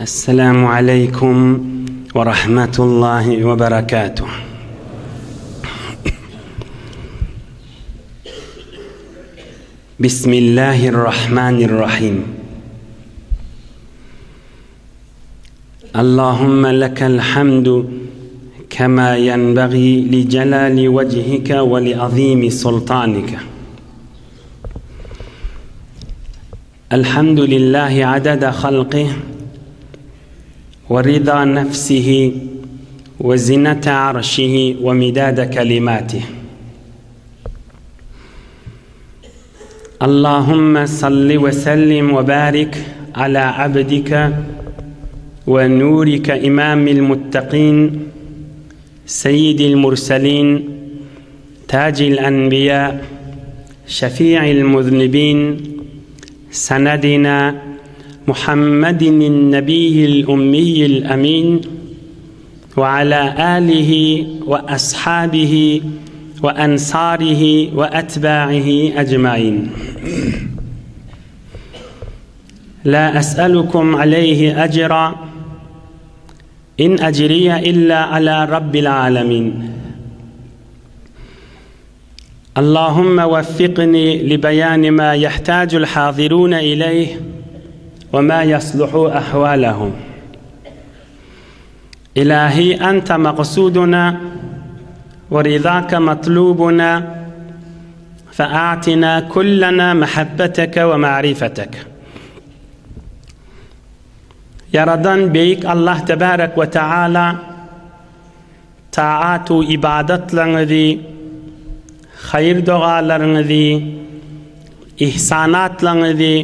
السلام عليكم ورحمة الله وبركاته بسم الله الرحمن الرحيم اللهم لك الحمد كما ينبغي لجلال وجهك ولعظيم سلطانك الحمد لله عدد خلقه ورضا نفسه وزنة عرشه ومداد كلماته اللهم صل وسلم وبارك على عبدك ونورك إمام المتقين سيد المرسلين تاج الأنبياء شفيع المذنبين سندنا محمد النبي الأمي الأمين وعلى آله وأصحابه وأنصاره وأتباعه أجمعين لا أسألكم عليه أجرا إن أجري إلا على رب العالمين اللهم وفقني لبيان ما يحتاج الحاضرون إليه وما يصلح أحوالهم إلهي أنت مقصودنا ورضاك مطلوبنا فأعطنا كلنا محبتك ومعرفتك Ýaradan Beýik Allah Tebarek we Taala taat-u ybadatlaryňyzy, haýyr-dogalaryňyzy, ihsanatlaryňyzy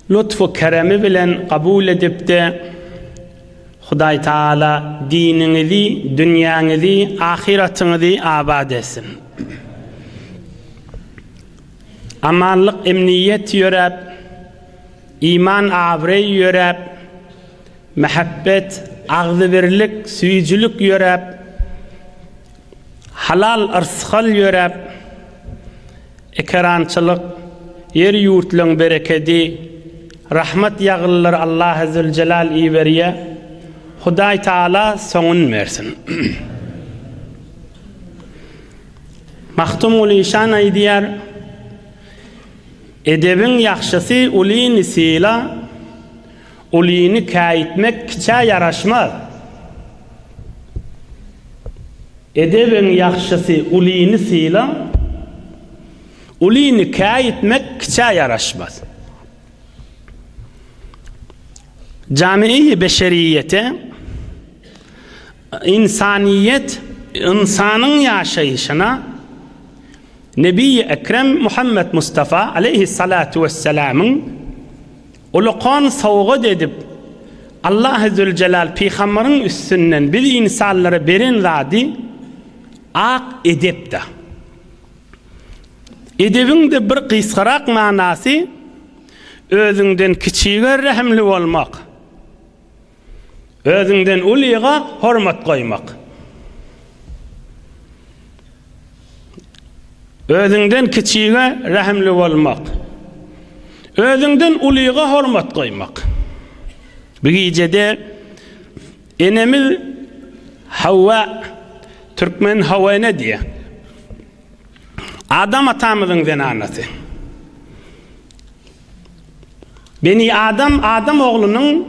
lutf-u keremi bilen kabul edip-de, Hudaý Taala diniňizi, dünýäňizi, ahyratyňyzy abat etsin. Amanlyk, emniýet ýöräp, Iman abraý ýöräp, mähebbet, agzybirlik, süýjülik ýöräp, halal yrsgal ýöräp, ekerançylyk, ýer-ýurtlaň berekedi, rahmat ýagynlary Allahy Züljelal iberýä, Hudaý Taala soňun bersin. Magtymguly şan aýdýar. Edebiň ýagşysy ulyny syla, ulyny käýitmek kiçä ýaraşmaz. Edebiň ýagşysy ulyny syla, ulyny käýitmek kiçä ýaraşmaz. Jamiýi beşeriýete, ynsanyýet, ynsanyň ýaşaýşyna, Nebiýi Ekrem Muhammet Mustafa aleýhissalatu wessalamyň ulakan sowgat edip Allahy Züljelal pygambaryň üstünden biz ynsanlara beren zady ak edepdir. Edebiň-de bir gysgarak manasy özüňden kiçige rehimli bolmak. Özüňden ulyga hormat goýmak. Özüňden kiçige rehimli bolmak. Özüňden ulyga hormat goýmak. Bu gijede enemiz Hawa türkmen Hawa ene diýýär. Adam atamyzyň zenanasy. Beni Adam, adam oglunyň,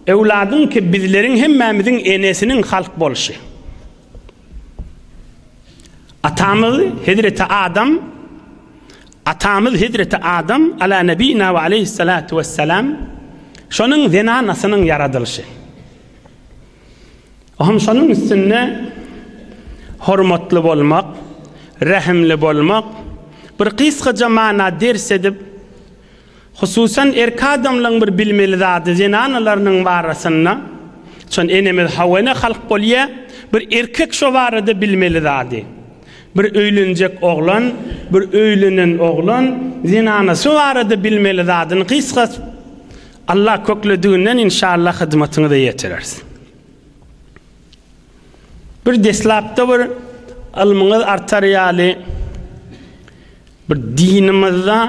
öwladyň ki bizleriň hemmämiziň enesiniň halk bolşy. Atamyz Hezreti Adam, atamyz Hezreti Adam, ala nebina we aleyhissalatu vesselam, şonuň zenanasynyň ýaradylyşy. Ohm şonuň üstünde hormatly bolmak, rehimli bolmak, bir gysgaja mana ders edip, hususan erk adamlaryň bir bilmeli zady zenanalarynyň barasynda, şon enemiz Hawa ene halk bolýa, bir erkek şo barada bilmeli zady. Bir öýlenjek oglan, bir öýlenen oglan zenanasy barada bilmeli zadyny gysga Allah köklediginden inşallah hyzmatyňyza ýetireris. Bir deslapda bir ylmyňyz artar ýaly bir dinimizde,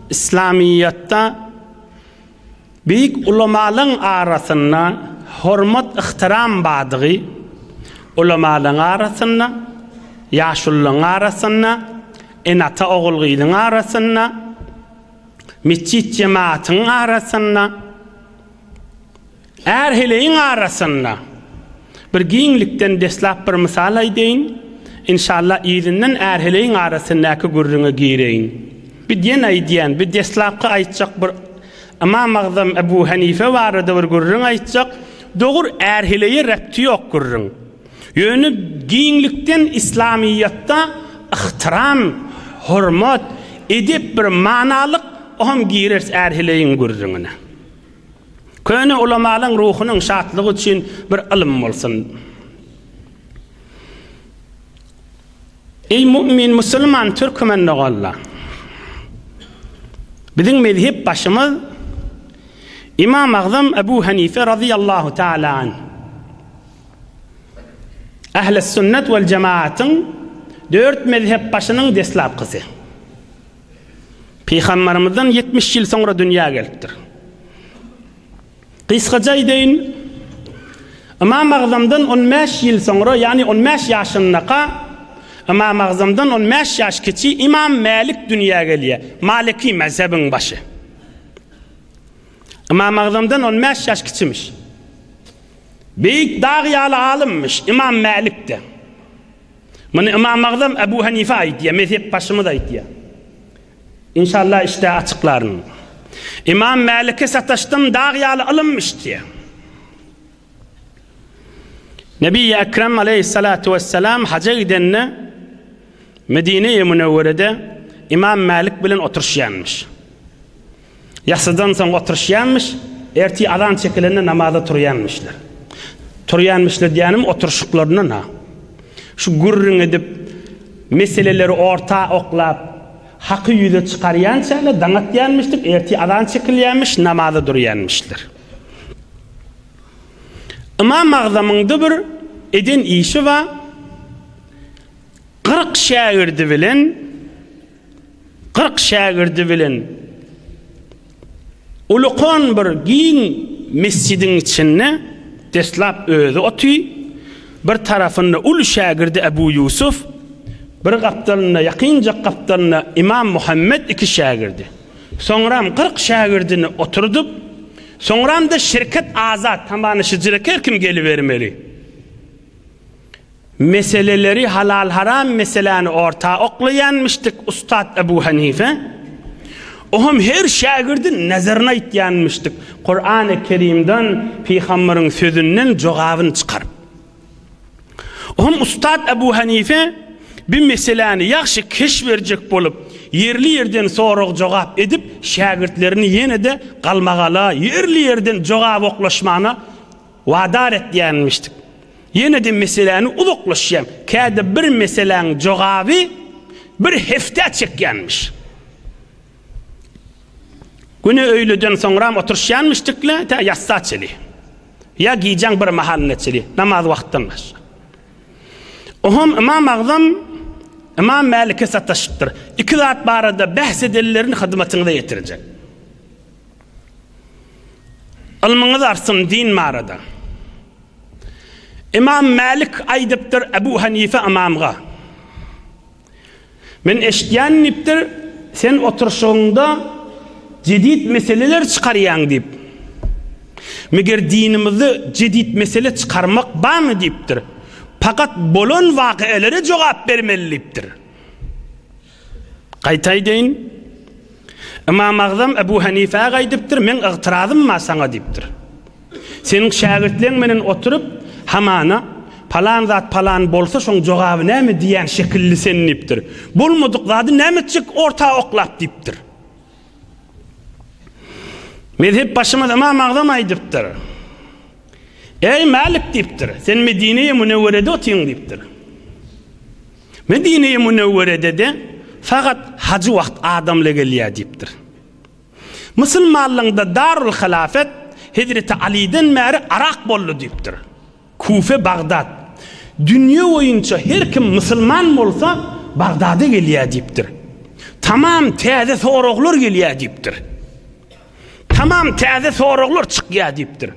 islamiyetde. Beýik ulamalaň arasynda hormat-yhtyram bardygy, ulamalaň arasynda, ýaşululaň arasynda, ene-ata ogul-gyzyň arasynda, metjit jemagatyň arasynda, Är-heleýiň arasynda bir giňlikden deslap bir mysal aýdaýyn, inşallah yzyndan är-heleýiň arasyndaky gürrüňe gireýin. Bi diýen aýdýan, bi deslapky aýtjak bir Ymam Agzam Ebu Henife barada bir gürrüň aýtjak, dogur är-heleýe rebti ýok gürrüň. Ýöne giňlikden islamyýetde yhtyram, hormat, edep bir manalyk, o hem girer är-heleýiň gürrüňine. Köne ulamalaň ruhunyň şatlygy üçin bir ylym bolsun. Eý mu'min musulman türkmen doganlar! Biziň mezhep başymyz Imam Agzam Ebu Hanife razyýallahu taala anh. Ähli sünnet wel jemaatyň dört mezhep başynyň deslapkysy. Pygamberymyzdan 70 ýyl soňra dünýä gelipdir. Gysgaça aýdaýyn, Ymam Agzamdan 15 ýyl soňra, ýagny 15 ýaşyndaka Ymam Agzamdan 15 ýaş kiçi Ymam Mälik dünýä gelýär. Maliki mezhebiň başy. Ymam Agzamdan 15 ýaş kiçimiş. Beýik dag ýaly alymyş Ymam Mälik-de. Muny Ymam Agzam Ebu Hanife aýdýar, mezhep başymyz aýdýar. Inşallah işde açyklaryn. Ymam Mälike sataşdym, dag ýaly ylymyş diýýär. Nebi Ekrem aleyhissalatu vesselam haja gidende Medine-i Münewwerede Ymam Mälik bilen oturyşýanmyş. Ýassydan soň oturyşýanmyş, ertir azan çekilende namaza turýanmyşlar. Turýanmyşlar diýýänim oturyşyklaryndan-ha. Şu gürrüň edip, meseleleri orta oklap, haky ýüze çykarýançalar daň atýanmyşdyk, ertir azan çekilýänmiş, namaza durýanmyşlar. Ymam Agzamyň-da bir eden işi bar, 40 şägirdi bilen 40 şägirdi bilen ulukan bir giň mesjidiň içinde deslap özi oty, bir tarapynda uly şägirdi Ebu Ýusuf, bir gapdalynda, ýakynjak gapdalynda Ymam Muhammet iki şägirdi. Soňram 40 şägirdini oturdyp, soňram-da şirket azat, tamany şijirek her kim gelibermeli. Meseleleri halal-haram meseläni orta oklaýanmyşdyk ussat Ebu Hanife. Ohem her şägirdin nazaryny aýtýanmyşdyk Kurany Kerimden Pygambaryň sözünden jogabyny çykaryp. Ohem ussat Ebu Hanife bir meseläni ýagşy keş berjek bolup ýerli-ýerden sorag-jogap edip şägirtlerini ýene-de galmagala ýerli-ýerden jogap oklaşmana Wadar etýänmişdik. Ýene-de meseläni uzaklaşýan. Käde bir meseläň jogaby bir hepdä çekýänmiş. Güne öýleden soňram oturyşýanmişdik-le, tä ýassa çeli. Ýa gijäň bir mahalyna çeli, namaz wagtdan başga. Oňam Ymam Agzam Ymam Mälike sataşypdyr. Iki zat barada bähs edenlerini hyzmatyňyza ýetirjek. Ylmyňyz artsyn din barada. Ymam Mälik aýdypdyr Ebu Hanife ymamga. Men eşitýän diýipdir, sen oturyşygyňda jedid meseleler çykarýaň diýip. Meger dinimizde jedid mesele çykarmak barmy diýipdir. Pakat bolan wakyelere jogap bermeli diýipdir. Gaýta aýdaýyn. Ymam Agzam Ebu Hanifä gaýdypdyr, meň ygtyrazym bar saňa diýipdir. Seniň şägirtleň menen oturyp, hamana, palan zat palan bolsa şoň jogaby näme diýýän şekilli sen diýipdir. Bolmadyk zady näme etjek orta oklap diýipdir. Mezhep başymyz Ymam Agzam aýdypdyr. Eý Mälik diýipdir, sen Medine-i Münewwerede otyň diýipdir. Medine-i Münewwerede-de fakat hajy wagt adamla gelýär diýipdir. Musulmanlygyňda Darul Hilafet Hezreti Alydan bäri Arak boldy diýipdir. Kufe Bagdat. Dünýe boýunça her kim musulman bolsa Bagdada gelýär diýipdir. Tamam täze soraglar gelýär diýipdir. Tamam täze soraglar çykýar diýipdir.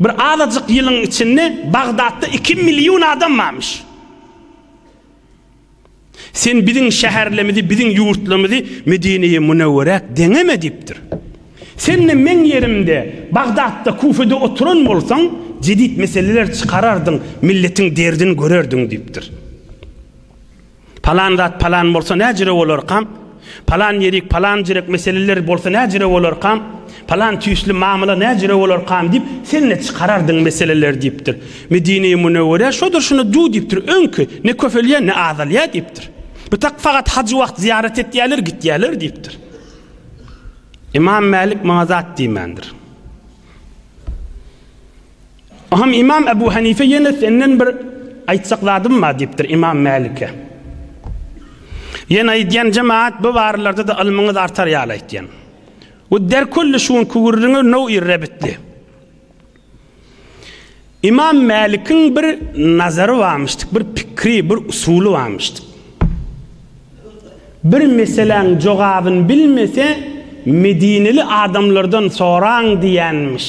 Bir azajyk ýylyň içinde Bagdatda 2 million adam barmyş. Sen biziň şäherlerimizi, biziň ýurtlarymyzy Medine-i Münewwerä deňeme diýipdir. Sen-de meň ýerimde Bagdatda, Kufede oturan bolsaň, jedit meseleler çykarardyň, milletiň derdini görerdiň diýipdir. Palan zat palan bolsa näjüre bolarkam? Palan ýerik, palan jürek meseleler bolsa näjüre bolarkam? Palan tüýsli mamla näjüre bolarkam diýip, sen-de çykarardyň meseleleri diýipdir. Medine-i Münewwere şodur şuna du diýipdir, öňki ne köpelýär, ne azalýar diýipdir. Bu tak fakat hajy wagt zyýarat etýärler, gitýärler diýipdir. Imam Mälik muňa zat diýmändir. Oham Imam Ebu Hanife ýene senden bir aýtjak zadym bar diýipdir Imam Mälike. Ýene aýdýan jemaat bu barlarda-da ylmyňyz artar ýaly aýtýan. Bu derkülli şu günki gürrüňi now rebitli. Imam Mälikiň bir nazary barmyşdyk, bir pikri, bir usuly barmyşdyk. Bir meseläň jogabyny bilmese, Medineli adamlardan soraň diýenmiş.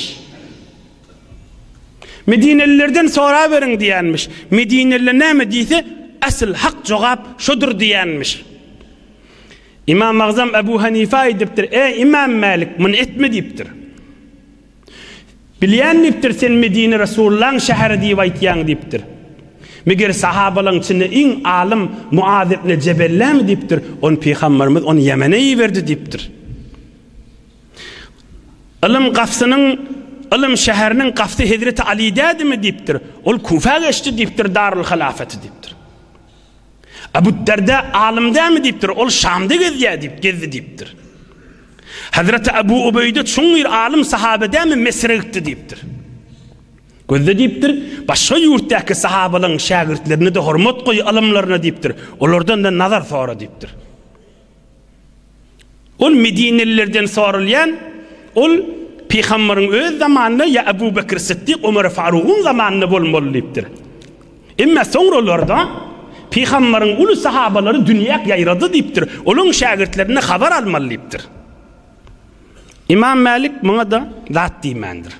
Medinelilerden soraberiň diýenmiş. Medineliler näme diýse, asyl hak jogap şodur diýenmiş. Imam Agzam Ebu Hanife aýdypdyr, Eý, Imam Mälik, muny etme diýipdir. Bilýän diýipdir, sen Medine Resulullaň şäheri diýip aýtýaň diýipdir. Meger sahabalaryň içinde iň alym Muaz ibn Jebellämi diýipdir, ony pygamberimiz ony Ýemene iberdi diýipdir. Ylym gapsynyň, ylym şäheriniň gapsy Hezreti Aly dädimi diýipdir. Ol Kufä geçdi diýipdir, Darul Halafeti diýipdir. Abu Derda alym dämi diýipdir, ol Şamda gezýär diýip, gezdi diýipdir. Hazreti Abu Ubeýde çuň bir alym sahabe dämi Mesre gitdi diýipdir. Gözle diýipdir, başga ýurtdaky sahabalaryň şägirtlerine-de hormat goý, ylymlaryna diýipdir. Olardan-da nazar sora diýipdir. Ol medinelilerden soralýan, ol Pygambaryň öz zamanynda ýa Ebu Bekr Sytdyk, Omar Farugyň zamanynda bolmaly diýipdir. Emma soňralarda Pygambaryň uly sahabalary dünýäk ýaýrady diýipdir. Olaň şägirtlerine habar almaly diýipdir. Imam Mälik muňa-da zat diýmändir.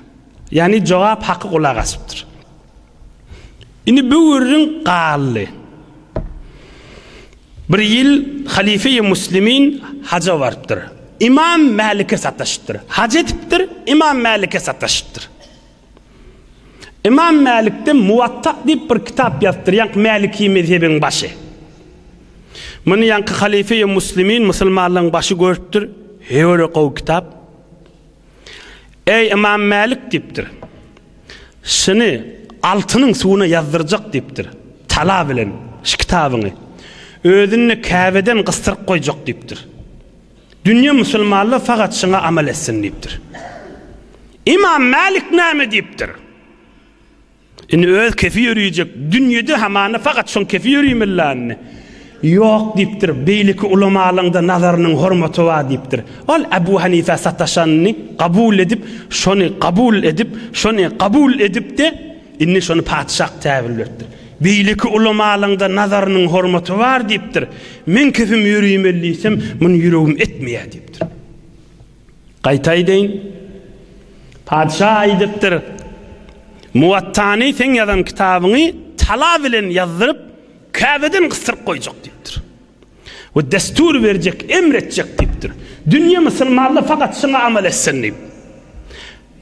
Ýagny jogap haky gulak asypdyr. Indi bu gürrüň galdy. Bir ýyl Halyfeýi Muslimin haja barypdyr. Imam Mälike sataşypdyr. Haj edipdir, Imam Mälike sataşypdyr. Imam Mälikde Muwatta diýip bir kitap ýazypdyr, ýaňky Mäliki mezhebiň başy. Muny ýaňky Halyfeýi Muslimin, musulmanlaryň başy görüpdir. Heý, gowy kitap. Eý, Ymam Mälik diýipdir. Şuny altynyň suwuna ýazdyrjak diýipdir. Tala bilen şu kitabyňy. Özüni Käbeden gysdyryp goýjak diýipdir. Dünýe musulmanlar fakat şuňa amal etsin diýipdir. Ymam Mälik näme diýipdir? Indi öz kefi ýörüjek, dünýede hamana fakat şoň kefi ýörümeli indi. Ýok diýipdir, beýleki ulamalaň-da nazarynyň hormaty bar diýipdir. Ol Ebu Hanifä sataşanyny kabul edip, şony kabul edip, şony kabul edip-de, indi şony patyşah täwil beripdir. Beýleki ulamalaň-da nazarynyň hormaty bar diýipdir. Meň kefim ýörümeli diýsem, muny ýüregim etmeýär diýipdir. Gaýta aýdaýyn. Patyşa aýdypdyr, Muwattany, seň ýazan kitabyňy tala bilen ýazdyryp, Käbeden gysdyryp goýjak diýipdir. We destur berjek, emr etjek diýipdir. Dünýe musulmanlar fakat şuňa amal etsin diýip.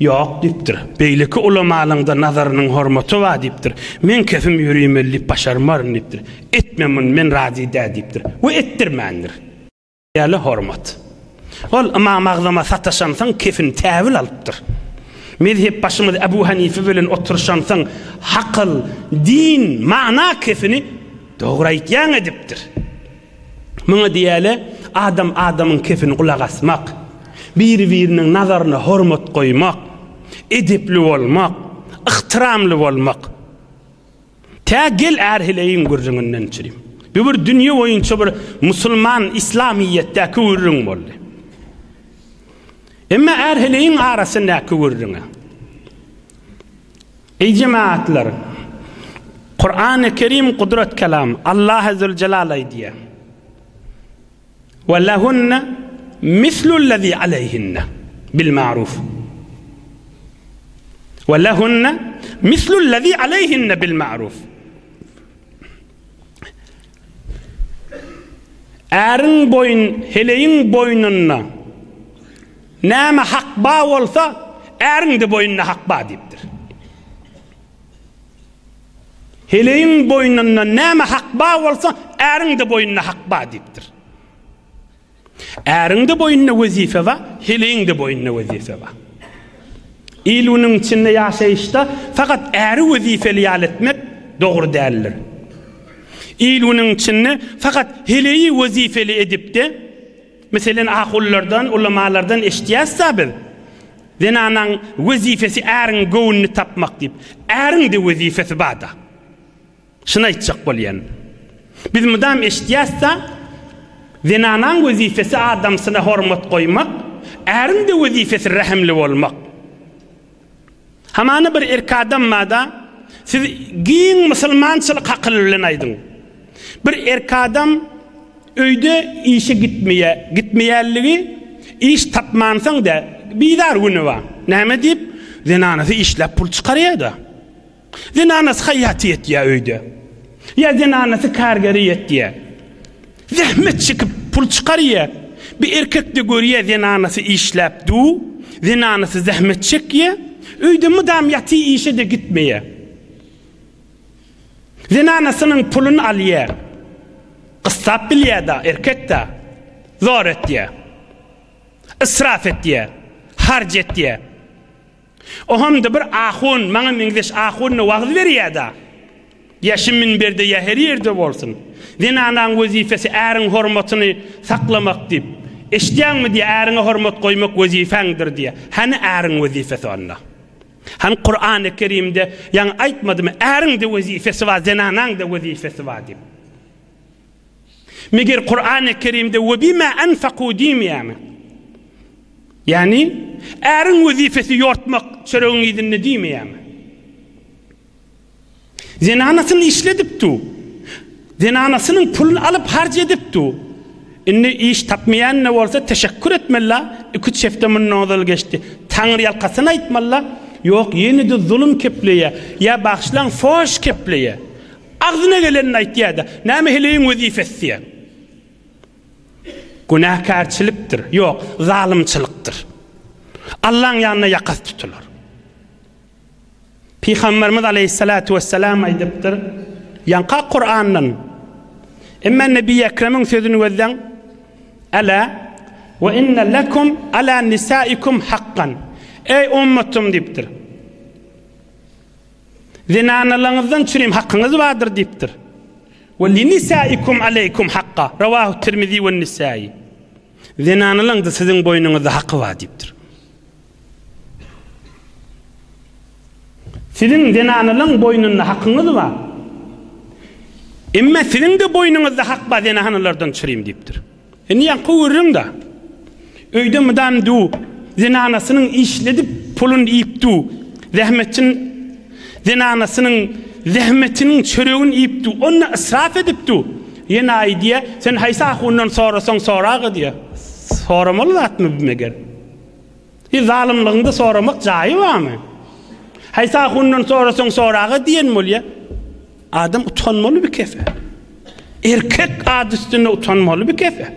Ýok diýipdir. Beýleki ulamalaň-da nazarynyň hormaty bar diýipdir. Meň kefim ýörimeli diýip başarmaryn diýipdir. Etme muny, men razy däl diýipdir. We etdirmändir. Ýaly hormat. Ol Ymam Agzama sataşansoň kefini täwil alypdyr. Mezhep başymyz Ebu Hanife bilen oturyşansoň hakyl, din, mana kefini dogry aýtýaň edipdir. Muňa diýäle adam adamyň kefini gulak asmak, biri-biriniň nazaryna hormat goýmak, edepli bolmak, yhtyramly bolmak. Tä gel är-heleýiň gürrüňinden çürim. Bu bir dünýe boýunça bir musulman islamyýetdäki gürrüň boldy. Emma är-heleýiň arasyndaky gürrüňe. Eý jemaatlar! Kurany Kerim gudrat kelam, Allahy Züljelal aýdýar. We lehunne. mislullezî aleýhinne bil ma'ruf. We lehunne mislullezî aleýhinne bil ma'ruf. Äriň boýun, heleýiň boýnunda näme hak ba bolsa, äriň-de boýnunda hak ba diýipdir. Heleýiň boýnunda näme hak ba bolsa, äriň-de boýnunda hak ba diýipdir. Äriň-de boýnunda wezipe bar, heleýiň-de boýnunda wezipe bar. Il-günüň içinde ýaşaýyşda fakat äri wezipeli ýaly etmek dogry däldir. Il-günüň içinde fakat heleýi wezipeli edip-de, meselen, ahunlardan, ulamalardan eşidýäs-dä biz, zenanaň wezipesi äriň göwnüni tapmak diýip. Äriň-de wezipesi bar-da. Şuny aýtjak bolýan. Biz mydam eşidýäs-de, zenanaň wezipesi adamsyna hormat goýmak, äriň-de wezipesi rähimli bolmak. Hamana bir erk adam bar-da, siz giň musulmançylyk akyly bilen aýdyň. Bir erk adam öýde işe gitmeýär, gitmeýänligi iş tapmansoň dä, bizar güni bar. Näme diýip, zenanasy işläp pul çykarýar-da. Zenanasy haýýaty ýetýär öýde. Ýa zenanasy kargeri ýetýär. Zähmet çekip pul çykarýar. Bir erkek-de görýär zenanasy işläp du, zenanasy zähmet çekýär. Öýde mydam ýatyr işe-de gitmeýär. Zenanasynyň puluny alýar. Gyssap bilýär-da, erkek-de. Zor etýär. Israf etýär. Harç etýär. Ohamda bir ahun, maňa meňzeş ahun-da wagyz berýär-da. Ýa şu minberde, ýa her ýerde bolsun. Zenanaň wezipesi äriň hormatyny saklamak diýip. Eşidýäňmi diýýär, äriňe hormat goýmak wezipäňdir diýýär. Hany äriň wezipesi onda? Hany Kurany Kerimde ýaňy aýtmadymy, äriň-de wezipesi bar, zenanaň-da wezipesi bar diýip. Meger Kurany Kerimde we bima anfaku diýmeýärmi? Ýagny, äriň wezipesi ýortmak, çöregiň yzynda diýmeýärmi? Zenanasyny işledip du. Zenanasynyň puluny alyp harç edip du. Indi iş tapmaýan-da bolsa teşekkür etmeli-la, iki-üç hepde mundan ozal geçdi. Taňryýalkasyn aýtmaly-la, ýok, ýene-de zulum kepleýär, ýa bagyşlaň, foş kepleýär. Agzyna gelenini aýtýar-da, näme heleýiň wezipesi diýýär. Günäkärçilikdir, ýok, zalymçylykdyr. Allaň ýanynda ýakasy tutular. Pygamberimiz aleýhissalatu wessalam aýdypdyr, ýaňka Kurandan, Emma Nebi Ekremiň sözüni gözläň, Ala we inne lekum ala nisaikum hakkan. Eý ummatym diýipdir. Zenanalaryňyzdan çürim hakyňyz bardyr diýipdir. We linisaikum aleýkum hakka. Rawahu Tirmizi we Nisai. Zenanalaryň-da siziň boýnuňyzda haky bar diýipdir. Siziň zenanalaryň boýnunda hakyňyz bar. Emma siziň-de boýnuňyzda hak bar zenanalardan çürim diýipdir. Indi ýaňky gürrüň-da. Öýde mydam du, zenanasynyň işledip puluny iýip du, zähmetçin zenanasynyň zähmetiniň çöregini iýip du, onda israf edip du. Ýene aýdýa, sen haýsy ahundan sorasaň soraga diýýä. Soramaly zatmy bu meger? Hi zalymlygyňda soramak jaýy barmy? Haýsy ahundan sorasaň soraga diýen bolýa. Adam utanmaly bir kefe. Erkek ad üstünde utanmaly bir kefe.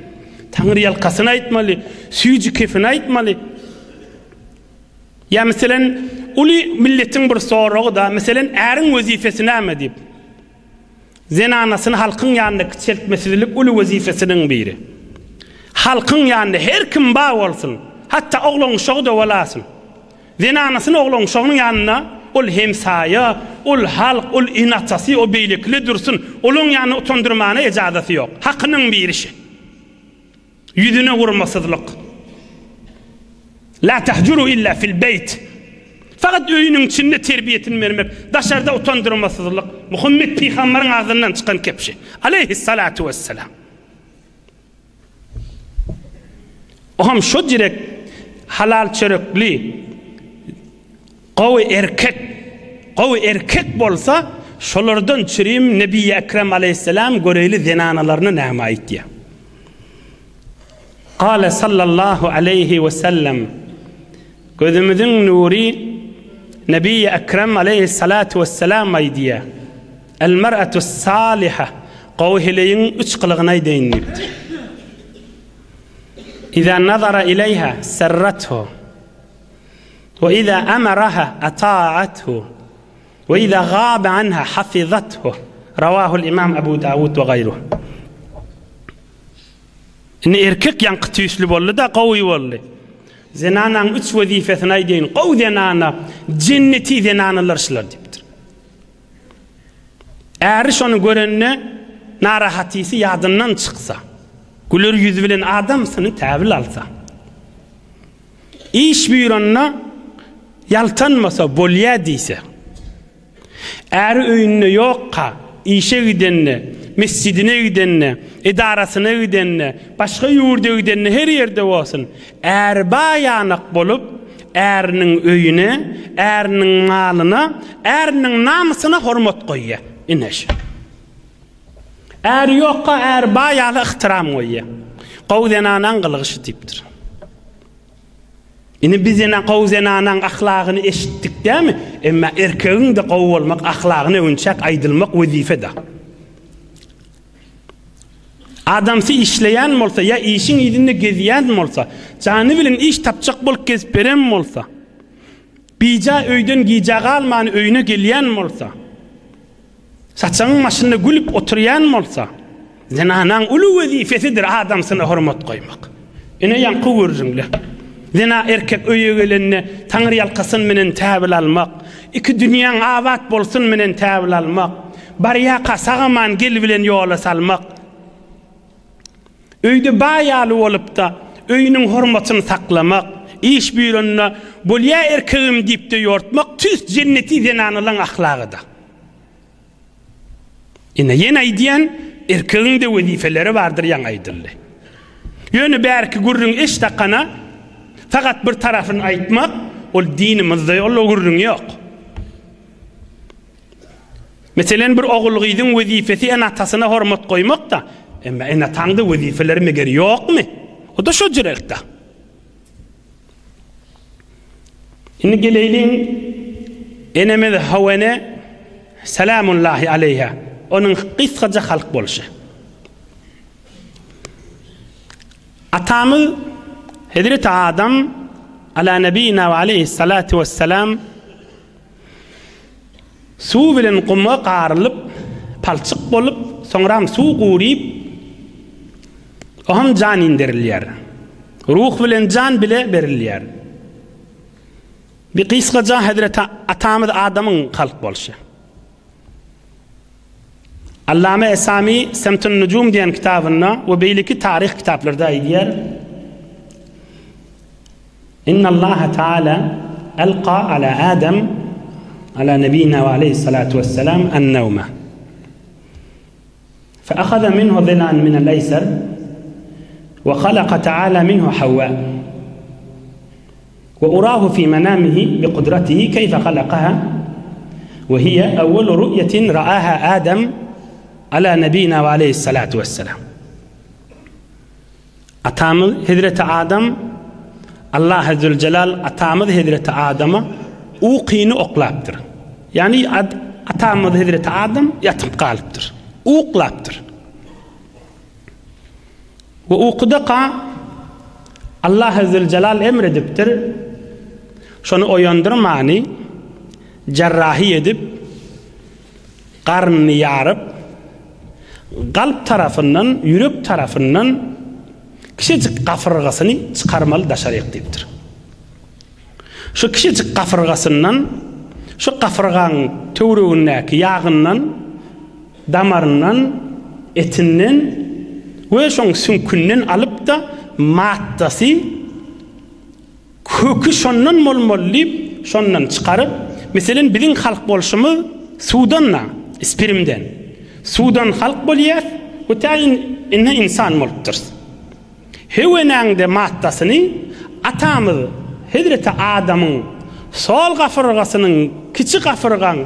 Taňry ýalkasyny aýtmaly, süýji kefini aýtmaly. Ýa meselen, uly milletiň bir soragy da, meselen, äriň wezipesi näme diýip. Zenanasyny halkyň ýanynda kiçeltmesizlik uly wezipesiniň biri. Halkyň ýanynda her kim bar bolsun, hatda oglan uşagy-da bolasyn. Zenanasyny oglan uşagynyň ýanynda ol hemsaýa, ol halk, ol ene-atasy, o beýlekile dursun, olaň ýanynda utandyrmana ejazasy ýok. Hakynyň biri şi. Ýüzüne urmasyzlyk. La tahjuru illa fil beýt. Fakat öýüniň içinde terbiýesini bermek, daşarda utandyrmasyzlyk. Muhammet pygamberiň agzyndan çykan kepşi. Aleýhissalatu wesselam. Oham şo direk halal çörekli gowy erkek, gowy erkek bolsa, şolardan çürim Nebi Ekrem aleýhissalam göreýli zenanalaryna näme aýtýar. Kale sallallahu aleýhi we sellem, Gözümiziň nury Nebi-i Ekrem aleýhissalatu wesselam aýdýar, El mer'atu saliha, gowy heleýiň üç gylygyny aýdaýyn diýipdir. Iza nazara ileýha serrathu, we iza amaraha ata'athu, we iza gaba anha hafizathu. Rawahul Imam Abu Dawud we gaýruh. Indi erkek ýaňky tüýsli boldy-da, gowy boldy. Zenanaň üç wezipesini aýdaýyn. Gowy zenana, jenneti zenanalar şular diýipdir. Äri şony görende narahatysy ýadyndan çyksa, güler ýüz bilen adamsyny täbil alsa, iş buýranda ýaltanmasa, bolýa diýse, Äri öýünde ýokka, işe gidende, mesjidine gidende, edarasyna gidende, başga ýurda gidende her ýerde bolsun, äri baýanak bolup, äriniň öýüne, äriniň malyna, äriniň namysyna hormat goýýar. Ine şu. Äri ýokka, äri baý ýaly yhtyram goýýar. Gowy zenanaň gylygy şu diýipdir. Indi biz ene gowy zenanaň ahlagyny eşitdik dämi? Emma erkegiň-de gowy bolmak ahlagyny öwünçäk aýdylmak wezipe-de. Adamsy işleýän bolsa ýa işiň yzynda gezýän bolsa, jany bilen iş tapjak bolup gezip beren bolsa, bija öýden gijä galman öýüne gelýän bolsa, Saçagyň başynda gülüp oturýan bolsa, zenanaň uly wezipesidir adamsyna hormat goýmak. Ine ýaňky gürrüňle. Zena erkek öýe gelende taňryýalkasyn menen täbil almak, iki dünýäň abat bolsun menen täbil almak, barýaka sag-aman gel bilen ýola salmak. Öýde baý ýaly bolupda, öýüniň hormatyny saklamak, iş buýranda Bolýa erkegim diýip-de ýortmak tüýs jenneti zenanalaň ahlagyda. Ine, ýene aýdýan, erkegiň-de wezipeleri bardyr ýaňy aýdyldy. Ýöne bärki gürrüň eşdakana fakat bir tarapyny aýtmak, ol dinimizde ol gürrüň ýok. Meselen, bir ogul-gyzyň wezipesi ene-atasyna hormat goýmak-da, emma ene-ataň-da wezipeleri meger ýokmy? O-da şo jürekde. Indi geleýliň enemiz Hawa ene, selamullahi aleýha, onuň gysgaja halk bolşy. Atamyz Hezreti Adam, ala nebina we aleýhissalatu wessalam, Suw bilen guma garylyp, palçyk bolup, soňram suw guryp, oňam jan inderilýär. Ruh bilen jan bile berilýär. Bir gysgaja hezreti atamyz Adamyň halk bolşy. Allame Esami Semtun Nujum diýen kitabynda we beýleki taryh kitaplarda aýdýar. Innallaha taala alqa ala Adam ala nebina we aleyhissalatu vesselam en-nevme. Fe ahaza minhu zilan min el-eýser we halaka taala minhu Havva. We urahu fi menamihi bi kudratihi keyfe halakaha we hiye evvelu ru'yetin ra'aha Adam ala nebina we aleyhissalatu vesselam. Atamyz hezreti Adam Allahy Züljelal atamyz hezreti Adama ukyny oklapdyr. Ýagny atamyz hezreti Adam ýatyp galypdyr. Uklapdyr. We ukudaka Allahy Züljelal emredipdir. Şony oýandyrmany jarrahy edip garnyny ýaryp, Kalp tarapyndan, ýürek tarapyndan kiçijik gafyrgasyny çykarmaly daşaryk diýipdir. Şu kiçijik gafyrgasyndan, şu gafyrgaň töweregindäki ýagyndan, damaryndan, etinden we şoň süňkünden alyp-da maddasy Köki şondan bolmaly diýip, şondan çykaryp, meselem, biziň halk bolşumyz suwdan-da, spirimden. Suwdan halk bolýas we tä indi ynsan bolupdyrys. Hewenäň-de maddasyny atamyz hezreti Adamyň sol gafyrgasynyň kiçi gafyrgaň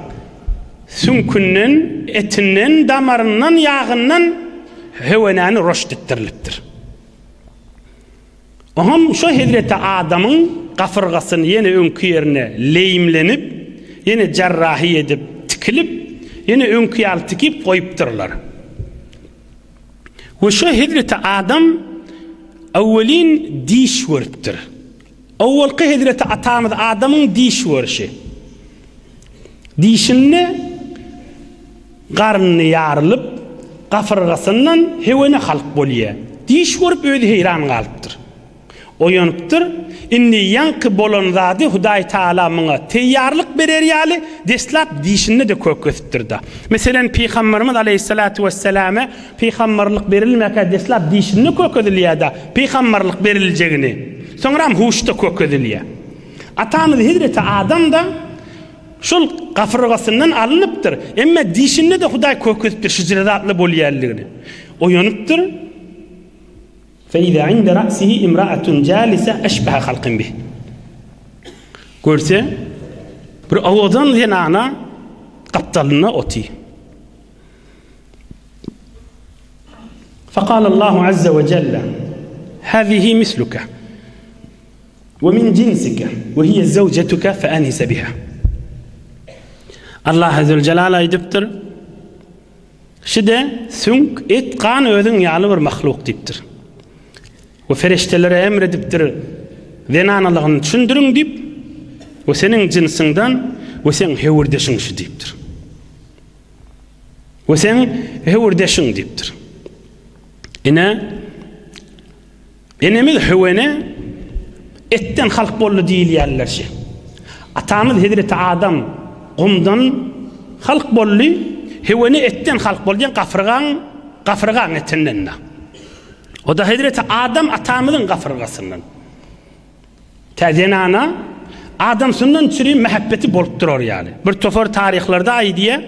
süňkünden, etinden, damaryndan, ýagyndan hewenäni roşt etdirilipdir. Oňam şo hezreti Adamyň gafyrgasyny ýene öňki ýerine leýimlenip, ýene jarrahy edip, tikilip, ýene öňki ýaly tikip goýupdyrlar. We şo hezreti Adam awwelin diş görüpdir. Owalky hezreti atamyz Adamyň diş görşi. Dişinde Garny ýarylyp, gafyrgasyndan hewene halk bolýa. Diş görüp özi heýran galypdyr. Oýanypdyr. Indi ýaňky bolan zady Hudaý Tagala muňa teýýarlyk berer ýaly deslap dişinde-de kök ösüpdir-da. Meselem, Pygamberimiz aleýhissalatu wesselame pygamberlik berilmäkä deslap dişinde kök özülýär-de, pygamberlik beriljegini. Soňram huşda kök özülýär. Atamyz hezreti Adam-da Şol gafyrgasyndan alynypdyr. Emma dişinde-de Hudaý kökezipdir şijire zatly bolýanlygyny. Oýanypdyr. Fe-iza inde ra'sihi imra'atun jalisa eşbeha halkin bih. Görse, bir owadan zenana gapdalynda oty. Fekal Allahu azze we celle, Hazihi misluke. We min jinsike we hiýe zewjetuke fe enise biha. Allah Züljelal aýdypdyr, Şide süňk, et, gan özüň ýaly bir mahluk diýipdir. We feriştelere emr edipdir, zenanalygyny düşündiriň diýip, we seniň jynsyňdan we seň höwürdeşiň şu diýipdir. We seň höwürdeşiň diýipdir. Ine, Enemiz Höwene etden halk boldy diýilýärler şi. Atamyz Hezreti Adam gumdan halk boldy, Höwene etden halk boldy diýen gafyrgaň gafyrgaň etinden-de. O-da Hezreti Adam atamyzyň gafyrgasyndan. Tä zenana adamsyndan çüri mähebbeti bolup durar ýaly. Bir topar taryhlarda aýdýar.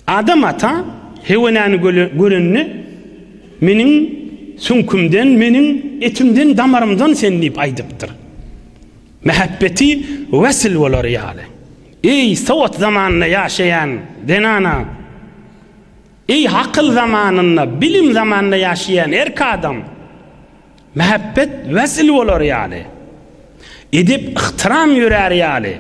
Adam ata Hewenäni görende, Meniň süňkümden, meniň etimden, damarymdan sen diýip aýdypdyr. Mähebbeti wesl bolar ýaly. Eý, sowat zamanynda ýaşaýan zenana! Eý, akyl zamanynda, bilim zamanynda ýaşaýan erk adam! Mähebbet wesl bolar ýaly, edep-yhtyram ýörär ýaly,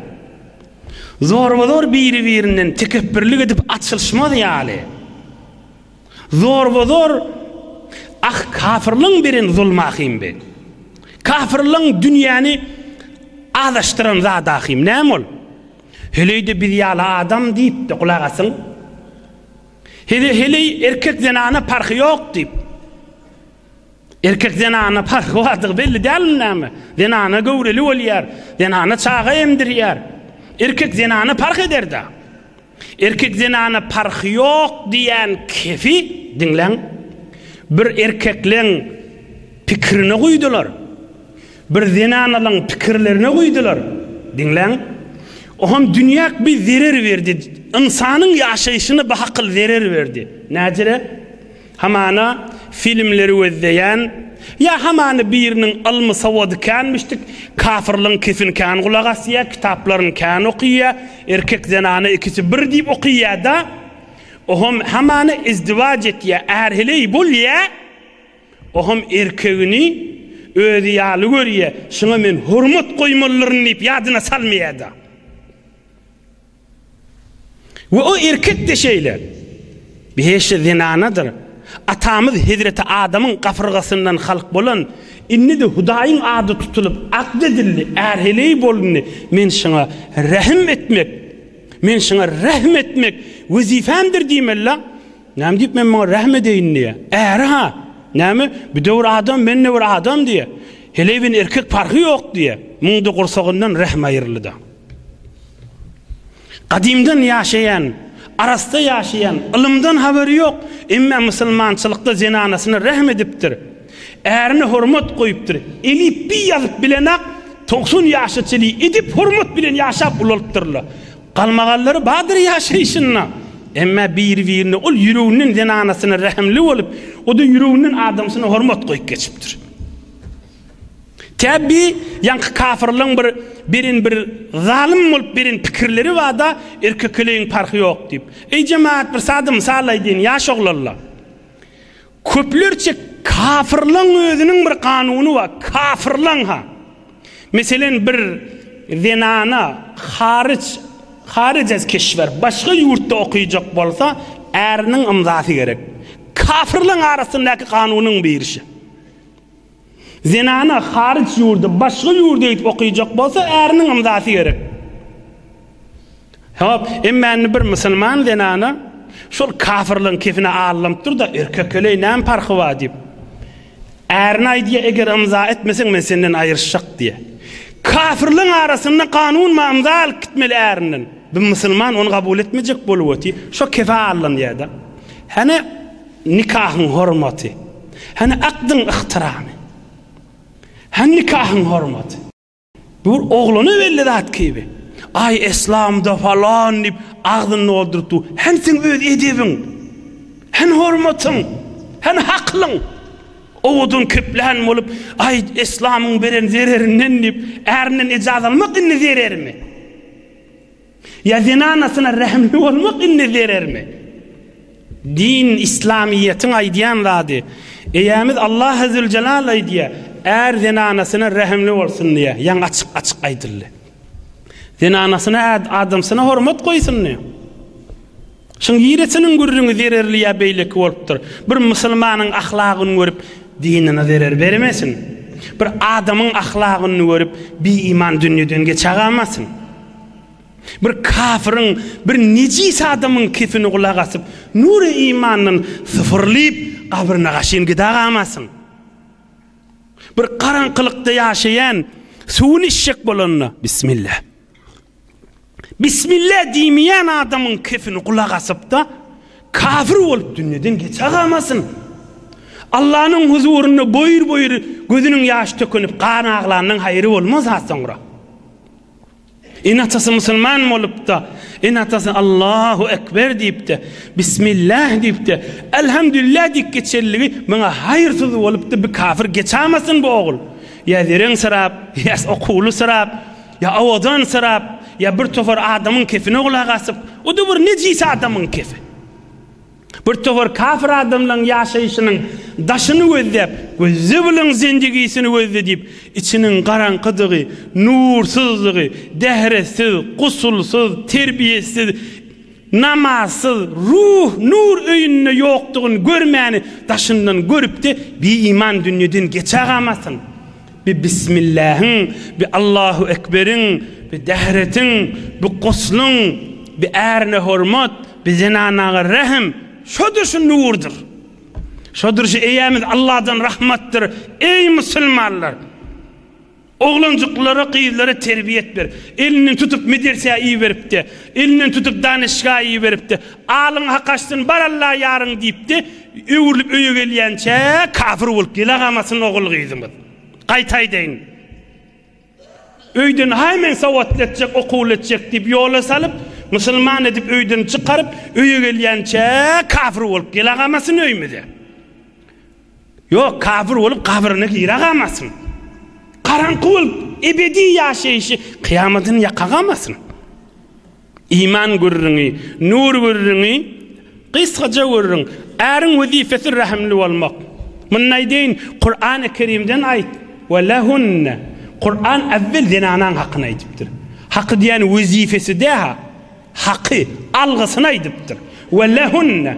zorba-zor biri-birinden tekepbirlik edip açylyşmaz ýaly, zorba-zor ah kafyrlaň beren zulmy ahym bi. Kafyrlaň dünýäni azaşdyran zady ahym. Näme ol? Heleý-de biz ýaly adam diýip-de gulak asyň. Hede heleý erkek zenana parhy ýok diýip. Erkek zenana parhy bardygy belli dälmi näme? Zenana göwreli bolýar, zenana çaga emdirýär. Erkek zenana parh eder-dä. Erkek zenana parhy ýok diýýän kefi, diňläň, bir erkekleň pikirine guýdular. Bir zenanalaň pikirlerine guýdular. Diňläň. Oňam dünýäk bir zerer berdi. Ynsanyň ýaşaýşyna bahakyl zerer berdi. Näjere? Hamana filmleri gözleýän, ýa hamana biriniň ylmy sowady känmişdik, kafyrlyň kesini kän gulak asýa, kitaplaryny kän okyýa, erkek zenana ikisi bir diýip okyýada, oham hamana izdiwaç etýä, är-heleý bolýa, oham erkegini özi ýaly görýä, şuňa men hormat goýmalydyryn diýip ýadyna salmaýada. We o erkek-de şeýle. Behişdi zenanadyr. Atamyz hezreti Adamyň gapyrgasyndan halk bolan, indi-de Hudaýyň ady tutulyp akt edildi, är-heleý bolundy, men şuňa rähim etmek, men şuňa rähm etmek wezipemdir diýmeli-la. Näme diýip men muňa rähm edeýin diýýär. Äri-ha, näme, bu-da bir adam, men-de bir adam diýýär. Heleý bilen erkek parhy ýok diýýär. Muň-da gursagyndan rähm aýryldy-da. Gadymdan ýaşaýan, arassa ýaşaýan, ylymdan habary ýok, emma musulmançylykda zenanasyna rähm edipdir. Ärine hormat goýupdyr. Elipbiý ýazyp bilenak, 90 ýaşa çenli edep hormat bilen ýaşap ulalypdyrlar. Galmagallary bardyr ýaşaýşynda. Emma biri-birine ol ýüreginden zenanasyna rähimli bolup, o-da ýüreginden adamsyna hormat goýup geçipdir. Tä bi ýaňky kafyrlaň bir beren bir zalym bolup beren pikirleri barda erkek heleýiň parhy ýok diýip. Eý jemagat bir sada mysal aýdýyn ýaş oglanlar. Köplerçe. Kafyrlaň özüniň bir kanuny bar, kafyrlaň ha. Meselen bir zenana haryç, haryç ez keşwer, başga ýurtda okyjak bolsa, äriniň ymzasy gerek. Kafyrlaň arasyndaky kanunyň biri şi. Zenana haryç ýurda, başga ýurda gidip okyjak bolsa, äriniň ymzasy gerek. Hop, emma indi bir musulman zenana şol kafirligiň kefine allanyp dur-da, erkek heleý näme parhy bar diýip. Ärine aýdýar, eger ymza etmeseň men senden aýryşjak diýýär. Kafirligiň arasynda kanun bar, ymza alyp gitmeli ärinden. Bir musulman ony kabul etmejek bolup otyr, şo kefe allanýar-da. Hany nikahyň hormaty? Hany akdyň yhtyramy? Hany nikahyň hormaty? Bu bir oglana belli zat kibi. Aý eslamda falan diýip agzyny dolduryp dur. Hem seň öz edebiň. Hem hormatyň. Hem haklyň. Owadan keplän bolup, aý eslamyň beren zererinden diýip, ärinden ejaz almak indi zerermi? Ýa zenanasyna rähimli bolmak indi zerermi? Din, islamyýetiň aýdýan zady. Eýämiz Allahy Züljelal aýdýar, är zenanasyna rähimli bolsun diýýär. Ýaňy açyk-açyk aýdyldy. Zenanasyna, adamsyna hormat goýsun diýýär. Şuň niresiniň gürrüňi zererli ýa beýleki bolupdyr? Bir musulmanyň ahlagyny görüp, dinine zerer bermesin. Bir adamyň ahlagyny görüp, biiman dünýeden geçagamasyn. Bir kafyryň, bir nejis adamyň kefini gulak asyp, nury imandan syfyrlyp, gabryna gaşyn gidagamasyn. Bir garaňkylykda ýaşaýan suwuny içjek bolanda, Bismillah. Bismillah diýmeýän adamyň kefini gulak asyp-da, kafir bolup dünýeden geçagamasyn. Allanyň huzurynda boýur-boýur gözüniň ýaşy tökünip, gan aglanyň haýry bolmaz ha soňra. Ene-atasy musulman bolupda, ene-atasy Allahu Ekber diýipde, Bismillah diýipde, Elhamdülillah diýip geçenligi muňa haýyrsyz bolupdy, bir kafir geçamasyn bu ogul. Ýa zereň syrap, ýa okuwly syrap, ýa owadan syrap, ýa bir topar adamyň kefine gulak asyp, o-da bir nejis adamyň kefi. Bir topar kafir adamlaryň ýaşaýşynyň daşyny gözläp, gözle bulaň zendigisini gözle diýip, içiniň garaňkydygy, nursyzdygy, dähretsiz, gusulsyz, terbiýesiz, namazsyz, ruh, nur öýünde ýokdugyny görmäni daşyndan görüpde biiman dünýeden geçägamasyn. Bi Bismillähiň, bi Allahu Ekberiň, bi dähretiň, bi gusluň, bi ärine hormat, Bi zenanaga rehim, şodur şu nurdur. Şodur şu Eýämiz Allahdan rahmatdyr. Eý musulmanlar! Oglanjyklara, gyzlara terbiýet ber. Elinden tutup medersä iberipdi. Elinden tutup danişga iberipdi. Alyň hak açsyn, bar Alla ýaryň diýipdi. Öwrülip öýe gelýänçä kafir bolup gele gamasyn ogul gyzymyz. Gaýta aýdaýyn. Öýden haý men sowatly etjek, okuwly etjek diýip ýola salyp, musulman edip öýden çykaryp, öýe gelýänçä kafir bolup gelagamasyn öýümize. Ýok, kafir bolup gabryna giragamasyn. Garaňky bolup ebedi ýaşaýşy kyýamatyny ýakagamasyn. Iman gürrüňi, nur gürrüňi, gysgaja gürrüň. Äriň wezipesi rähimli bolmak. Muny aýdaýyn, Kurany Kerimden aýt. We lehunne. Kuran äwwel zenanaň hakyny aýdypdyr. Haky diýýän wezipesi dä-ha. Haky, algysyny aýdypdyr. We lehunne.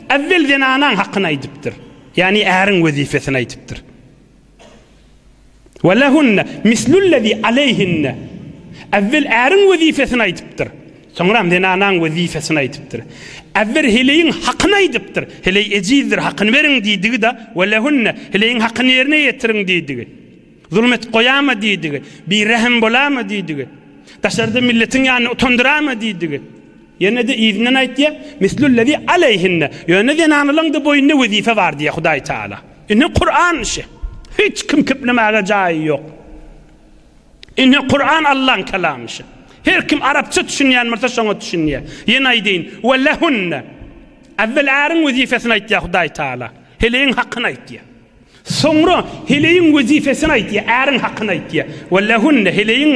Äwwel zenanaň hakyny aýdypdyr. Ýagny äriň wezipesini aýdypdyr. We lehunne mislullezî aleýhinne. Äwwel äriň wezipesini aýdypdyr. Soňram zenanaň wezipesini aýdypdyr. Äwwel heleýiň hakyny aýdypdyr. Heleý ejizdir, hakyny beriň diýdigi-de, we lehunne, heleýiň hakyny ýerine ýetiriň diýdigi. Zulum edip goýama diýdigi. Birehim bolama diýdigi. Daşarda milletiň ýanynda utandyrama diýdigi. Ýene-de yzyndan aýtýar, mislullezî aleýhinne. Ýöne zenanalaň-da boýnunda wezipe bar diýýär Hudaý Taala. Ine Kuran işi. Hiç kim keplemäge jaýy ýok. Ine Kuran Allaň kelamy işi. Her kim arapça düşünýän bolsa şoňa düşünýär. Ýene aýdaýyn, we lehunne. Äwwel äriň wezipesini aýtýar Hudaý Taala. Heleýiň hakyny aýtýar. Soňra heleýiň wezipesini aýtýar, äriň hakyny aýtýar. We lehunne heleýiň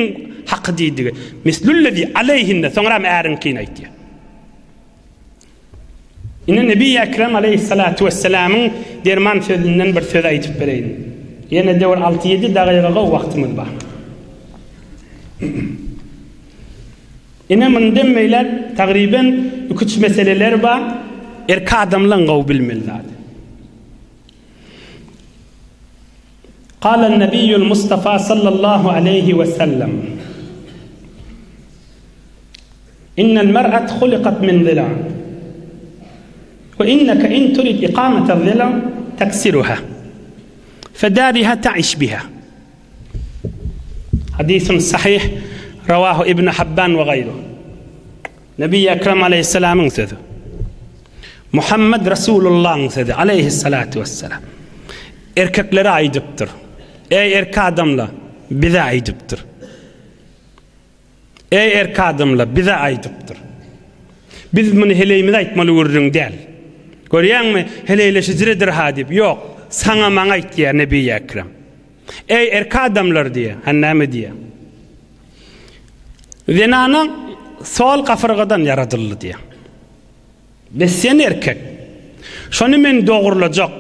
haky diýdigi. Mislullezi aleýhinne soňram äriňkini aýtýar. Ine Nebi Ekrem aleýhissalatu wessalamyň derman sözünden bir söz aýdyp bereýin. Ýene-de bir alty-ýedi dagyga gowy wagtymyz bar. Ine mundan beýläk tagryben iki-üç meseleler bar, erkek adamlaň gowy bilmeli zady. Kalen Nebiýül Mustafa sallallahu aleýhi we sellem Innel mer'at hulikat min zila we inneke in turid ikamete zila teksiruha fedariha ta'iş biha Hadisun sahih rawahu Ibn Habban we gaýru. Nebi Ekrem aleyhisselamyň sözi. Muhammed Resulullahyň sözi aleyhissalatu vesselam. Erkeklere aýdypdyr. Ey erkek adamlar, bize aýdypdyr. Eý erk adamlar, bize aýdypdyr. Biz muny heleýimize aýtmaly gürrüň däl. Görýäňmi, heleýleşijiredir-ha diýip, ýok, saňa maňa aýtýar Nebiýi Ekrem. Eý erk adamlar diýýär, hany näme diýýär? Zenana sol gafyrgadan ýaradyldy diýýär. Bes sen erkek. Şony men dogrulajak.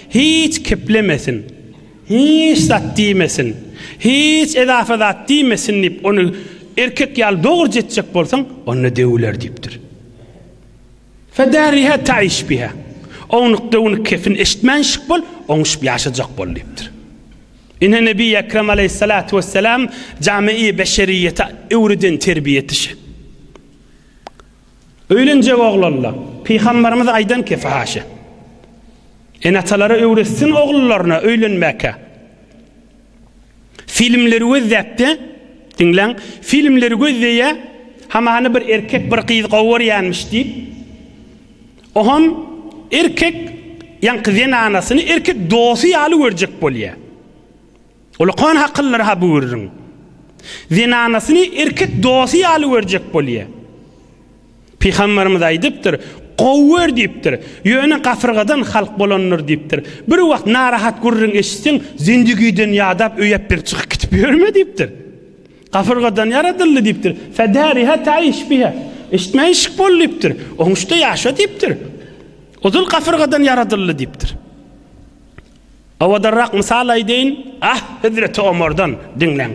Hiç keplemesin. Hiç zat diýmesin. Hiç ezafe zat diýmesin diýip, ony erkek ýaly dogruja etjek bolsaň, onda döwüler diýipdir. Fedariha taiş biha. Ownuk-döwnük kepini eşitmänşik bol, oňuşyp ýaşajak bol diýipdir. Ine Nebi Ekrem aleýhissalatu wesselam jami-i beşeriýete öwreden terbiýesi şi. Öýlenjek oglanla, Pygambarymyz aýdan ki, fahaşa. Ene-atalara öwretsin ogullaryna öýlenmäkä. Filmleri gözläpde, diňläň, filmleri gözleýä, hamany bir erkek bir gyz gowy görýänmiş diýip, oham erkek ýaňky zenanasyny erkek dosy ýaly görjek bolýa. Ulakan hakyllar-ha bu gürrüň. Zenanasyny erkek dosty ýaly görjek bolýa. Pygamberimiz aýdypdyr, Gowy gör diýipdir. Ýöne gafyrgadan halk bolandyr diýipdir. Bir wagt narahat gürrüň eşitseň, zindigiden ýadap öýäp bir çykyp gidip ýörme diýipdir. Gafyrgadan ýaradyldy diýipdir. Fedariha taiş biha. Eşitmän işik bol diýipdir. Oňuşda ýaşa diýipdir. Ozal gafyrgadan ýaradyldy diýipdir. Owadanrak mysal aýdaýyn, ah, Hezreti Omardan diňläň.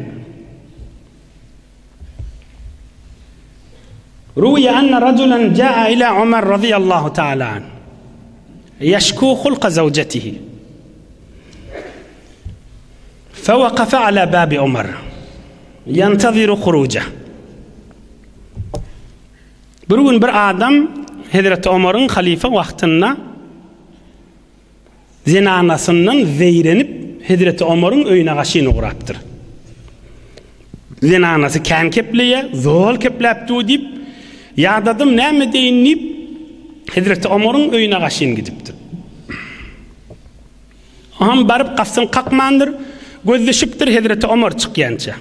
Ruwiýa anna rajulan jaa ila Omar radiyallahu ta'ala an. Ýeşku hulka zawjetihi. Fewakafa ala babi Omar. Ýantaziru huruja. Bir gün bir adam Hezreti Omaryň halyfa wagtynda Zenanasyndan zeýrenip, hezreti Omaryň öýüne gaşyn ugrapdyr. Zenanasy kän kepleýär, zol kepläp dur diýip, ýadadym, näme edeýin diýip, hezreti Omaryň öýüne gaşyn gidipdir. Oňam baryp gapysyny kakmandyr, gözleşipdir hezreti Omar çykýança.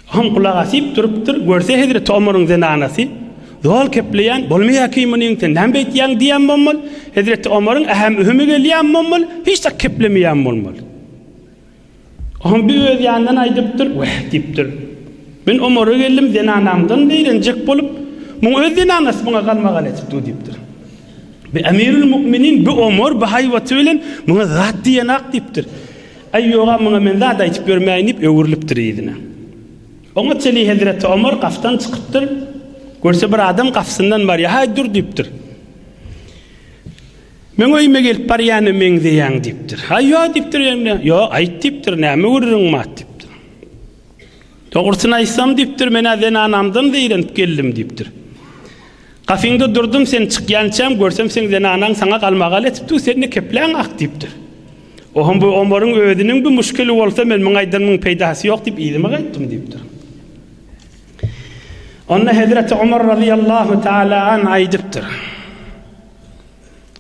Hom gulak asyp durupdyr, görse hezreti Omaryň zenanasy, Zol kepleýän, bolmaýar ki munyň, sen näme beýtýäň diýýän bolmaly, hezreti Omaryň ähem-ühümi gelýän bolmaly, hiç zat keplemeýän bolmaly. Hom bir öz ýanyndan aýdypdyr, Weh diýipdir. Men Omara geldim, zenanamdan zeýrenjek bolup, muň öz zenanasy muňa galmagal edip dur diýipdir. Bi Emirül Müminin, bi Omar, bi haýbaty bilen muňa zat diýenak diýipdir. Aý ýoga muňa men zat aýtyp ýörmäýin diýip öwrülipdir yzyna. Oňa çenli hezreti Omar gapdan çykypdyr. Görse bir adam gapysyndan barýar. Haý dur diýipdir. Meň öýüme gelip barýana meňzeýäň diýipdir. Haý ýo diýipdir ýa. Ýo aýt diýipdir, näme gürrüň bar diýipdir. Dogrusyny aýtsam diýipdir, men-ä zenanamdan zeýrenip geldim diýipdir. Gapyňda durdum, sen çykýançam, görsem seň zenanaň saňa galmagal etip dur, sen-de kepläň ak diýipdir. Oham bu Omaryň özüniň bir muşkili bolsa, men muňa aýdanymyň peýdasy ýok diýip yzyma gaýtdym diýipdir. Onda Hezreti Omar razyýallahu taala an aýdypdyr.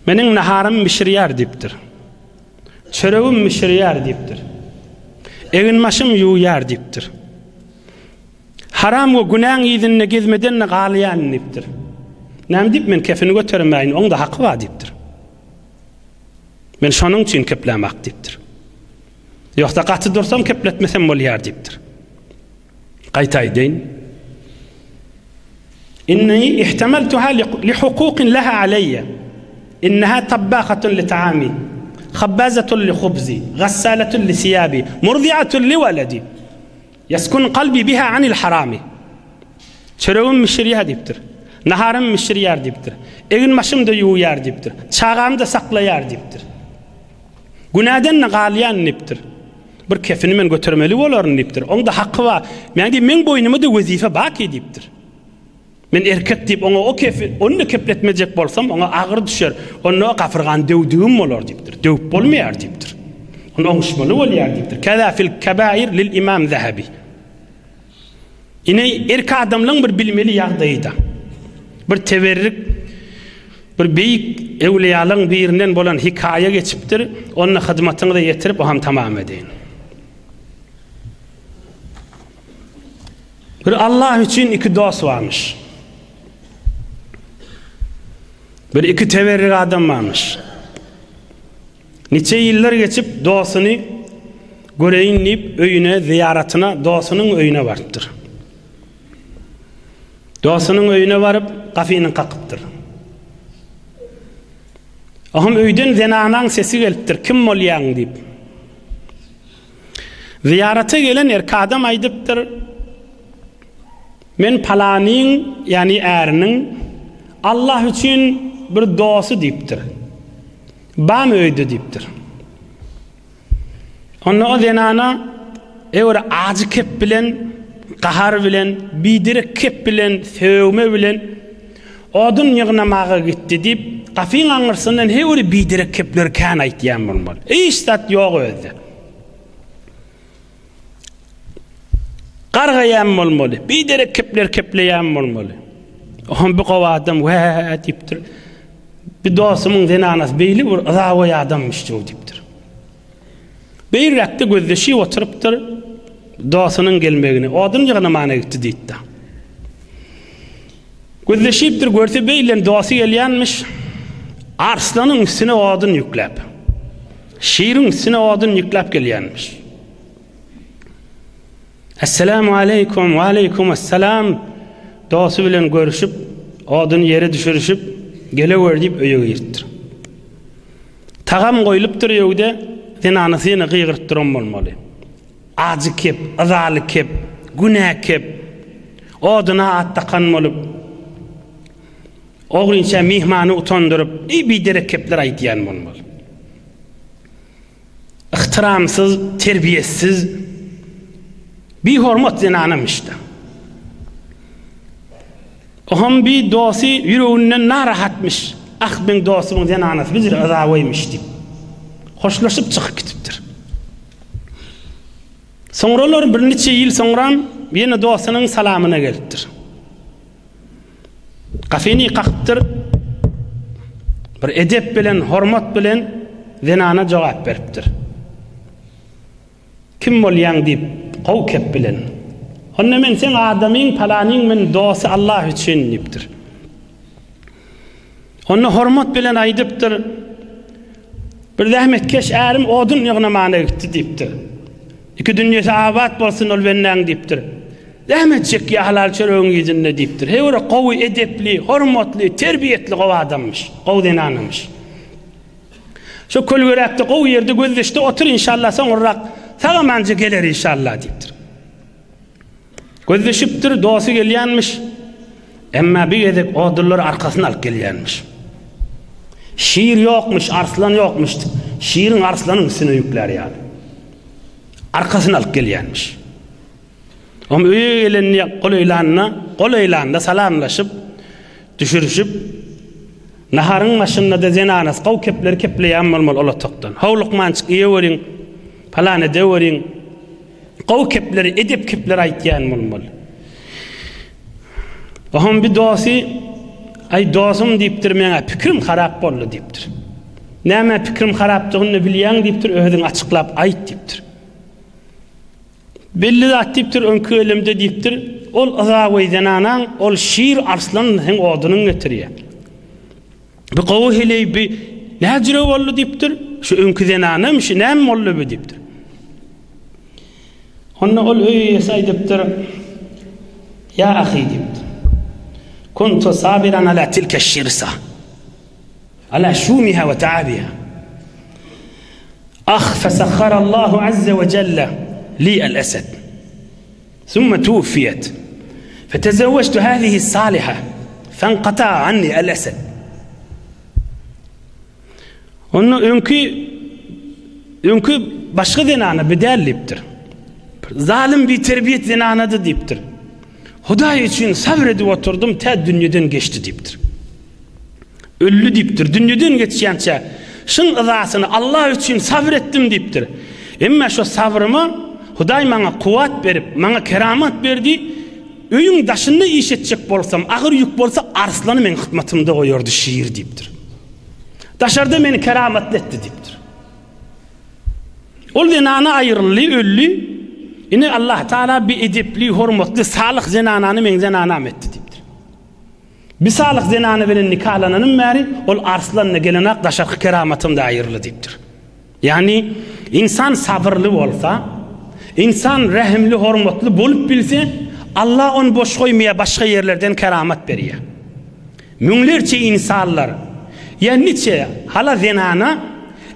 Meniň naharym bişirýär diýipdir. Çöregim bişirýär diýipdir. Eginbaşym ýuwýar diýipdir. Haram we günäň yzynda gezmeden-de galýan diýipdir. Näme diýip men kefini götermäýin, oň-da haky bar diýipdir. Men şonuň üçin keplämak diýipdir. Ýogsa gaty dursam kepletmesem bolýar diýipdir. Gaýta aýdaýyn. Inni ihtemeltuha li hukukin laha aleýye. Inneha tabbahatun li taami, habbazatun li hubzi, gassalatun li siýabi, murdiatun li weledi. Ýeskun kalbi biha anil harami. Çöregimi bişirýär diýipdir. Naharymy bişirýär diýipdir. Egin-başymy-da ýuwýar diýipdir. Çagamy-da saklaýar diýipdir. Günäden-de galýan diýipdir. Bir kefini men götermeli bolaryn diýipdir. Oň-da haky bar. Meň diýip, meň boýnuma-da wezipe bar ki diýipdir. Men erkek diýip oňa o kefi, ony-da kepletmejek bolsam, oňa agyr düşer. Onda gapyrgany döwdügim bolar diýipdir. Döwüp bolmaýar diýipdir. Ony oňuşmaly bolýar diýipdir. Keza fil kebair lil imam Zehebi. Ine erk adamlaň bir bilmeli ýagdaýy-da. Bir teberrik, bir beýik öwlüýalaň birinden bolan hekaýa geçipdir. Ony hyzmatyňyza ýetirip, o hem tamam edeýin. Bir Allah üçin iki dost barmyş. Bir iki teberrik adam barmyş. Niçe ýyllar geçip dostuny göreýin diýip öýüne zyýaratyna dostunyň öýüne barypdyr. Dostunyň öýüne baryp gapyny kakypdyr. Oňam öýden zenanaň sesi gelipdir, kim bolýaň diýip. Zyýarata gelen erk adam aýdypdyr, Men palanyň, ýagny äriniň Allah üçin bir dosty diýipdir. Bamy öýde diýipdir. Onda o zenana öwre ajy kep bilen, gahar bilen, biderek kep bilen, sögme bilen odun ýygnamaga gitdi diýip, gapyň aňyrsyndan höwri biderek kepleri kän aýtýan bolmaly. Hiç zat ýok özde. Gargaýan bolmaly, biderek kepler kepleýän bolmaly. Oňam bir gowy adam wä diýipdir. Bir dostumyň zenanasy beýle bir yzagoý adammyş diýipdir. Beýräkde gözleşip oturypdyr, dostunyň gelmegini, odun ýygnamana gitdi diýipdir. Gözleşipdir, görse beýlen dosty gelýänmiş, arslanyň üstüne odun ýükläp, şiriň üstüne odun ýükläp gelýänmiş. Esselamu aleýkum, we aleýkum esselam. Dosty bilen görüşip, oduny ýere düşürişip, gelewer diýip öýe giripdir. Tagam goýlupdyr öýde, zenanasy ýene gygyryp duran bolmaly. Ajy kep, yzaly kep, günä kep. Oduna at dakan bolup, ogrynça myhmany utandyryp, eý biderek kepler aýdýan bolmaly. Yhtyramsyz, terbiýesiz, bihormat zenanamyş-da. Oňam bir dosty ýüreginden narahatmyş, Ah, meň dostumyň zenanasy bijir yzagoýmyş diýip, hoşlaşyp çykyp gidipdir. Soňralar birniçe ýyl soňram ýene dostunyň salamyna gelipdir. Gapyny kakypdyr. Bir edep bilen, hormat bilen zenana jogap beripdir. Kim bolýaň diýip, gowy kep bilen. Onda men seň adamyň palanyň men dosty Allah üçin diýipdir. Onda hormat bilen aýdypdyr. Bir zähmetkeş ärim odun ýygnamana gitdi diýipdir. Iki dünýesi abat bolsun ol bendäň diýipdir. Zähmet çekýär halal çöregiň yzynda diýipdir. Heý gowy edepli, hormatly, terbiýetli gowy adammyş, gowy zenanamyş. Şo kölgeräkde gowy ýerde gözleşde otur inşallah soňurrak sag-amanja geler inşallah diýipdir. Gözleşipdir, dosty gelýänmiş. Emma bir gezek odunlary arkasyna alyp gelýänmiş. Şir ýokmuş, arslan ýokmuş. Şiriň arslanyň üstüne ýüklär ýaly. Arkasyna alyp gelýänmiş. Oň öýe gelenini golaýlanda, golaýlanda salamlaşyp, düşürişip, naharyň başynda-da zenanasy gowy kepleri kepleýän bolmaly ol otagdan. Howlukmançyk iýeweriň, palan edeweriň. Gowy kepleri, edep kepleri aýtýan bolmaly. Oňam bir dosty, Aý dostum diýipdir, meňä pikirim harap boldy diýipdir. Näme pikirim harapdygyny bilýäň diýipdir, özüň açyklap aýt diýipdir. Belli zat diýipdir, öňki gelemde diýipdir, ol yzagoý zenanaň, ol şir arslan seň odunyň getirýär. Bu gowy heleý bi näjüre boldy diýipdir, şu öňki zenanam şu näme boldy bi diýipdir. Onda ol öý eýesi aýdypdyr, Ýa ahy diýipdir. Kuntu sabiran ala tilke şirsa. Ala şumiha we taabiha. Ah, fesahharallahu azze we celle li el-esed. Sümme tuwfiyet. Fetezewwejtu hâzihi saliha. Fenkata'a anni el-esed. Onda öňki öňki başga zenana bi däl diýipdir. Zalym biterbiýet zenanady diýipdir. Hudaý üçin sabr edip oturdym tä dünýeden geçdi diýipdir. Öldi diýipdir. Dünýeden geçýänçä şyň yzasyny Allah üçin sabr etdim diýipdir. Emma şo sabryma Hudaý maňa kuwwat berip, maňa keramat berdi. Öýüň daşynda iş etjek bolsam, agyr ýük bolsa arslany meň hyzmatymda goýardy şir diýipdir. Daşarda meni keramatly etdi diýipdir. Ol zenana aýryldy, öldi. Ine Allah Taala bir edepli, hormatly, salyh zenanany meň zenanam etdi diýipdir. Bir salyh zenana bilen nikalananym bäri ol arslan-da gelenak daşarky keramatym-da aýryldy diýipdir. Ýagny ynsan sabyrly bolsa, ynsan rehimli, hormatly bolup bilse, Allah ony boş goýmaýar, başga ýerlerden keramat berýär. Müňlerçe ynsanlar, ýa niçe hala zenana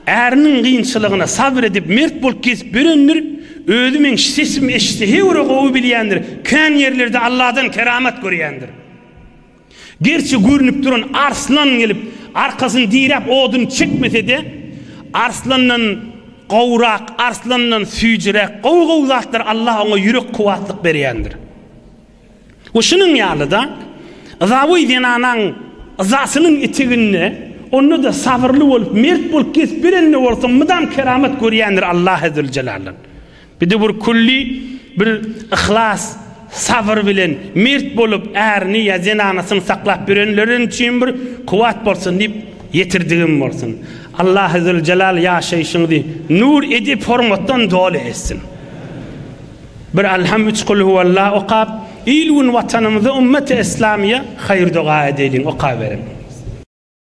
äriniň kynçylygyna sabyr edip, mert bolup gezip ýörendir, özi meň sesim eşitse heýwere gowy bilýändir, kän ýerlerde Allahdan keramat görýändir. Gerçi görnüp duran arslan gelip, arkasyny diräp oduny çekmese-de, arslandan gowrak, arslandan süýjüräk gowy-gowy zatlar Allah oňa ýürek kuwwatlyk berýändir. We şunuň ýaly-da, yzaboý zenanaň yzasynyň eteginde, onda-da sabyrly bolup, mert bolup gezip berende bolsa mydam keramat görýändir Allahy Züljelaldan. Bir-de bir külli bir yhlas, sabyr bilen mert bolup ärini ýa zenanasyny saklap ýörenler üçin bir kuwwat bolsun diýip ýetirdigim bolsun. Allahy Züljelal ýaşaýşyňyzy nur edip hormatdan doly etsin. Bir Alham üç Kulhuwallah okap, il-gün watanymyza ummeti Islamiýa haýyr doga edeliň okaberiň.